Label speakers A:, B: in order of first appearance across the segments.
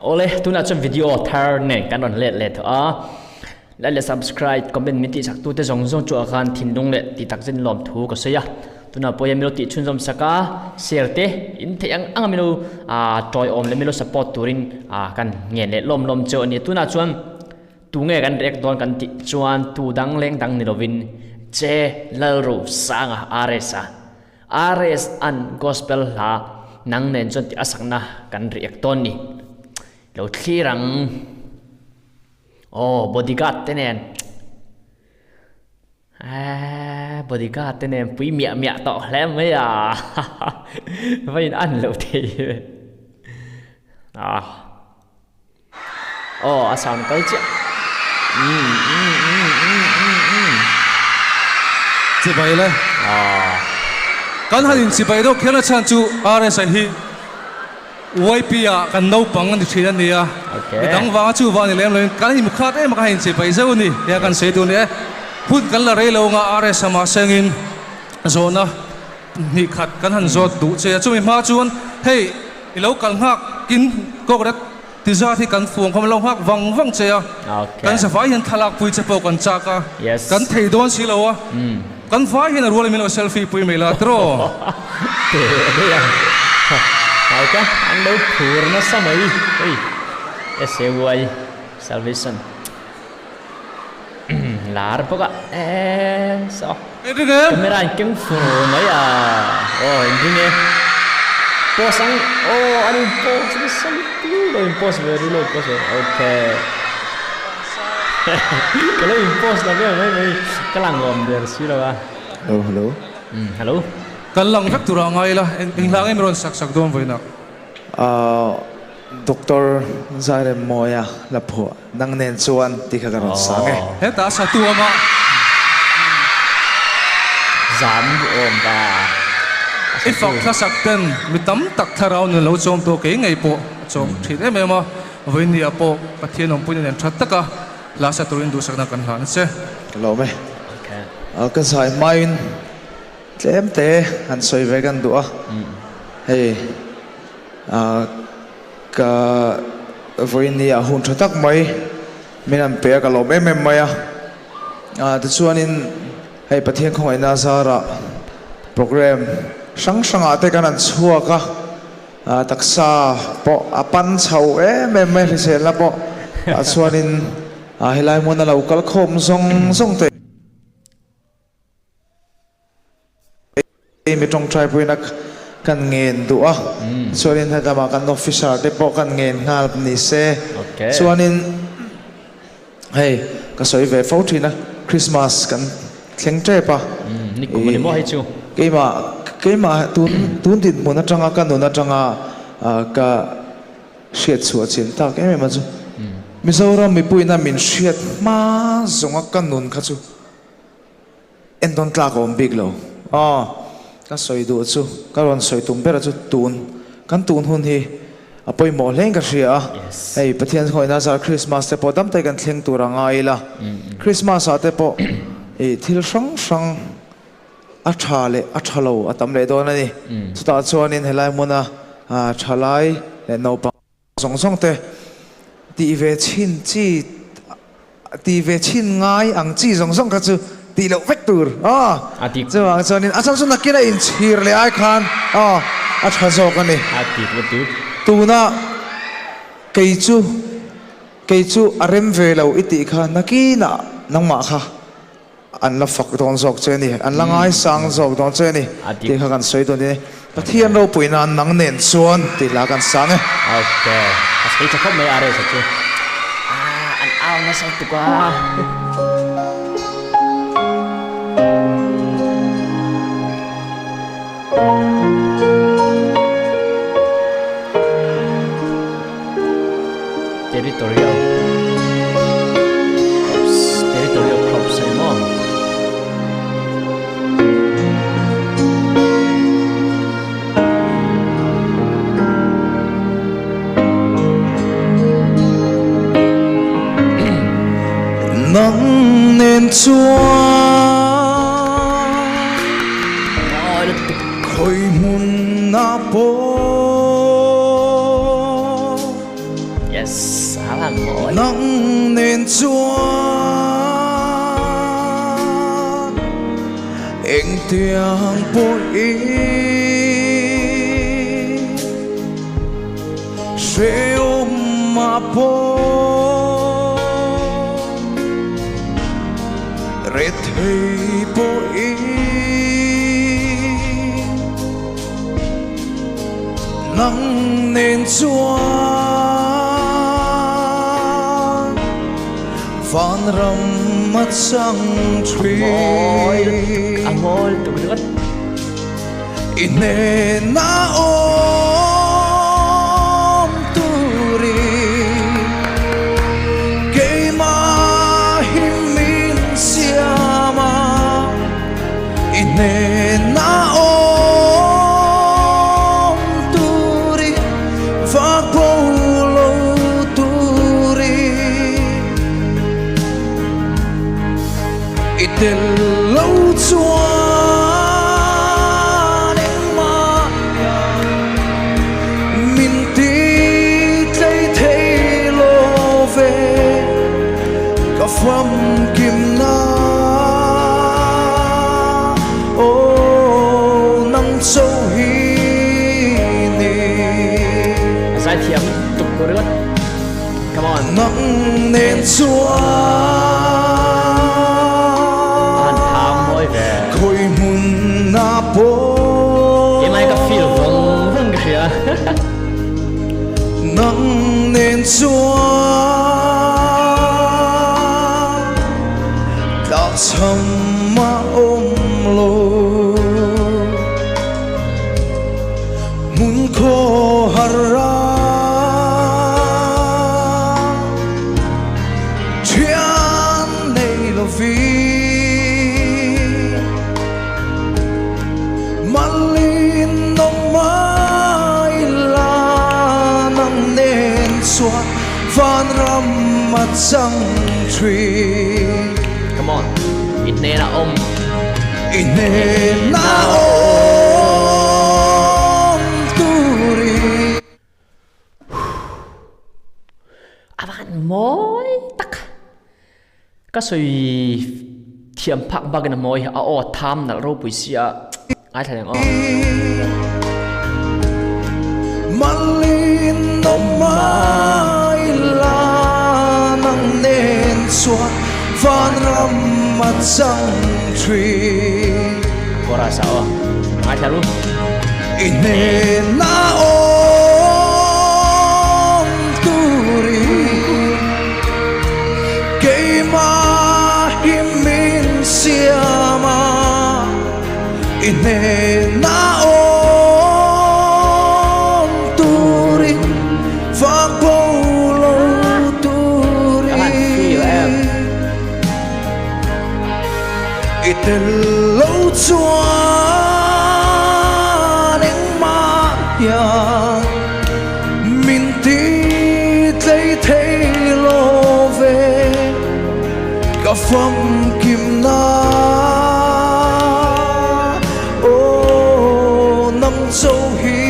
A: Awle, tunah chuan video thar nen kan rawn let leh tawh a. Like leh subscribe, comment min tihsak tute zawng zawng chu ah khan thinlung leh tih tak zet lawm thu ka sawi a. Tunah pawh hian min lo tih chhunzawm sak a, share te in theih ang ang a min lo tawiawm leh min lo support turin kan ngen leh lawm lawm cheu a ni. Tunah chuan tunge kan react dawn kan tih chuan tu dang leng dang ni lovin Che Lalrosanga RS a. RS an gospel hla nang nen chuan tih a sakna kan react dawn ni. Lo thlir ang. Aw bodyguard te nen. Eee bodyguard te nen pui miah miah tawh hle mai a. Va in an loh thei ve. Ah. Aw a sound kal chiah. Umm umm umm umm umm umm.
B: Chibai le.
A: Aw.
B: Kan han in chibai deuh kher na chhan chu RSI hi YP ah kan naupang a ni thin a nia.
A: Okay.
B: Midang vanga chu vang ni lem loin kan in mukhat em a kan han in chibai zeuh a ni. Tia kan sawi duh a ni e. Hun kan la rei lo anga RSI mah sengin zawhna hnih khat kan han zawt duh che a. Chumi hma chuan hei i lo kal nghak in kawkret Ti zat hi kan fuang khawm lo nghak vang vang che a, kan zavai hian thlalak pui che pawh kan chak a, kan thei dawn si lo a, kan vai hian a rual in min lo selfie pui mai la tiraw?
A: Teh daih a, hauka an lo phur nasa mai hei SAY Salvation lar bawk a eee saw camera in keng fur mai a aw in ring e post ang aw an in post nasa lutuk lo in post ve ru lo in post ve ok ka lo in post la vel mai mai ka lang awm der si lo a
C: Hello hello
A: hello
B: Kan lang vek tur ah ngai ila eng hla nge mi rawn sak sak dawn vawiin ah.
C: Doctor Zairemmawia la phuah nang nen chuan tih kha ka rawn sang e.
B: Hetah satu awm a.
A: Zam awm ta.
B: I fak thlasak ten mi tam tak thlarau nun lo chawm tawh kei ngei pawh a chawm thin em em a. Vawinia pawh Pathian awmpuina nen tha taka hla sa turin duhsakna kan hlan a che.
C: Ka lawm e. Ka zai hmain tlem te han sawi ve kan duh a. Hei. Ka vawiin a hun tha tak mai min han pe a, ka lawm em em mai a. Tichuanin hei Pathian khawngaihna zarah program hrang hrangah te kan han chhuak a, taksa pawh a pan chho em em mai hriselna pawh ah chuanin helai hmuna lo kal khawm zawng zawng te. Mi tawngtai puinak kan ngen duh a, chuanin hetlama kan officer te pawh kan ngen nghal ni se, chuanin hei ka sawi ve fo thin a, Christmas kan thleng tep a, keimah keimah tun tun dinhmun atanga ka nun atanga ka hriat chhuah chin tak em em a chu Mizoram mipuiin a min hriat hma zawnga ka nun kha chu. Entawn tlak a awm bik lo. Aw, ka sawi duh chu, ka rawn sawi tum ber chu tun, kan tun hun hi a pawimawh hlein ka hria a. Hei Pathian khawihna zar Krismas te pawh dam takin kan thleng tur a ngai ila. Krismas ah te pawh i thil hrang hrang a tha leh a tha lo a tam leh dawn a ni. Chutah chuanin helai hmuna thalai leh naupang. Zawng zawng te tih ve chhin chi tih ve chhin ngai ang chi zawng zawng kha chu tih loh vek tur aw chuvang chuanin a chhan chu nakin a inchhir leh ai khan aw a tha zawk a ni tuna kei chu kei chu a rem ve lo i tih kha nakinah nangmah kha An la fak dawn zawk che a ni, an la ngaisang zawk dawn che a ni tih kha kan sawi dawn a ni. Pathian ropui nan nang nen chuan tih hla kan sang e.
A: Ok, a sawi tha khawp mai RS-a chu. Ah, an au nasa tuk a. Territorial Crops Territorial Crops a ni maw?
C: Nang nen chuan Khawi hmun ah pawh.
A: Yes, a van mawi.
C: Nang nen chuan engtiang pawhin hrehawm ah pawh rethei pawhin Nang nen chuan vanram a chang thin.
A: A mawi lutuk ringawt.
C: I hnena awm turin keimah hi min siam a. I hnena awm turi vak bo lo turi I tel lo chuan engmah hian min ti tlei thei lo ve. Ka famkimna aw nang cho hi ni.
A: A zaithiam tuk ko ringawt. Come on.
C: Nang nen chuan
A: An thang mawi ve.
C: Khawi hmun na pawh.
A: Keimah hi ka feel vawng vawng ka hria.
C: Nang nen chuan tlakchham a awm lo. Hmun khaw har a thian nei lovin. Malin awm mai la nang nen chuan vanram a chang thin.
A: Come on, i hnenah awm.
C: I hnenah awm turin.
A: A van mawi tak. Ka sawi thiam phak bakin a mawi a aw tham nalh ropui si a ngaithla reng aw.
C: Malin awm mai la nang nen chuan vanram a chang thin.
A: Chorus ah aw ngaithla ru.
C: I hnenah awm turin keimah hi min siam a, i hnenah awm turin vak bo lo turin i tel lo chuan engmah hian min ti tlei thei lo ve ka famkimna aw nang cho hi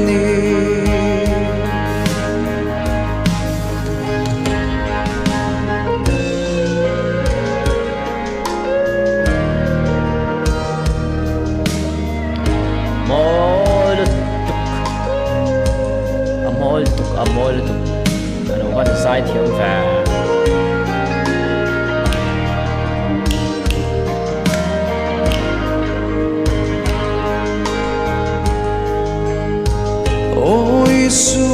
C: ni.
A: Mawi lutuk a mawi lutuk a mawi lutuk a lo van zai thiam ve.
C: Aw Isu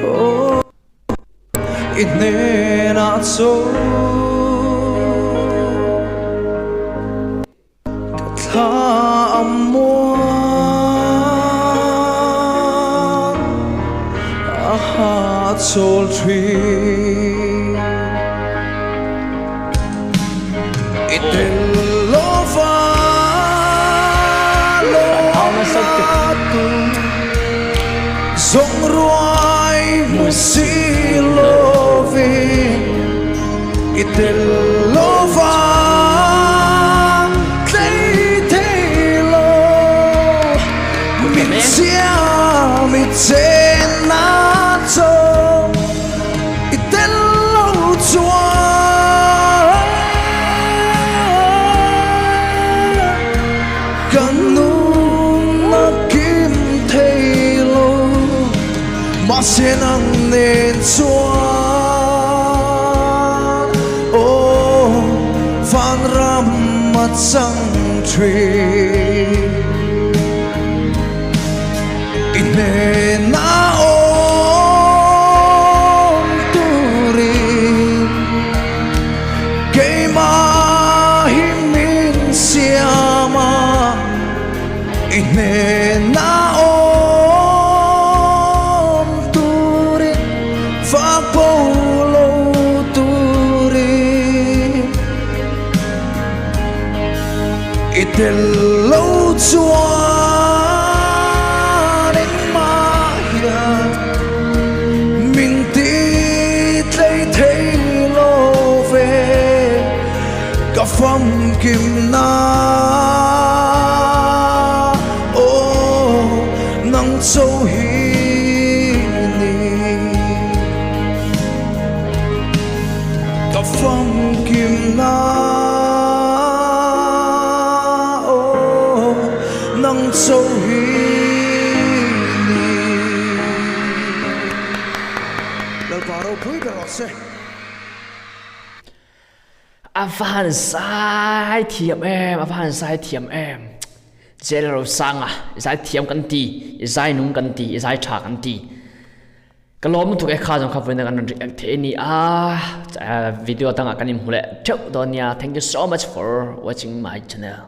C: aw I hnenah chaw ka thla a muang a hahchawl thin. I tel lova lo tu zawng ruai hmu si lovin i tel lova tlei thei lo min chiam i Chenna chaw i tel lo chuan Ka nun a kim thei lo Mahse nang nen chuan Aw vanram a chang thin. I hnena awm turin keimah hi min siam a, i hnena awm turin fak bo lo turin. I tel lo chuan engmah hian min ti tlei thei lo ve, ka famkim na aw nang cho hi ni. Ka famkim na aw nang cho hi ni. Lalpa ropui ber rawh se.
A: A va han zai thiam em, a va han zai thiam em. Jail Rosanga, i zai thiam kan ti, i zai nung kan ti, i zai tha kan ti. Ka lawm lutuk e kha zawng kha vawiin kan rawn react thei a ni a, video dangah kan inhmu leh theuh dawn nia. Thank you so much for watching my channel.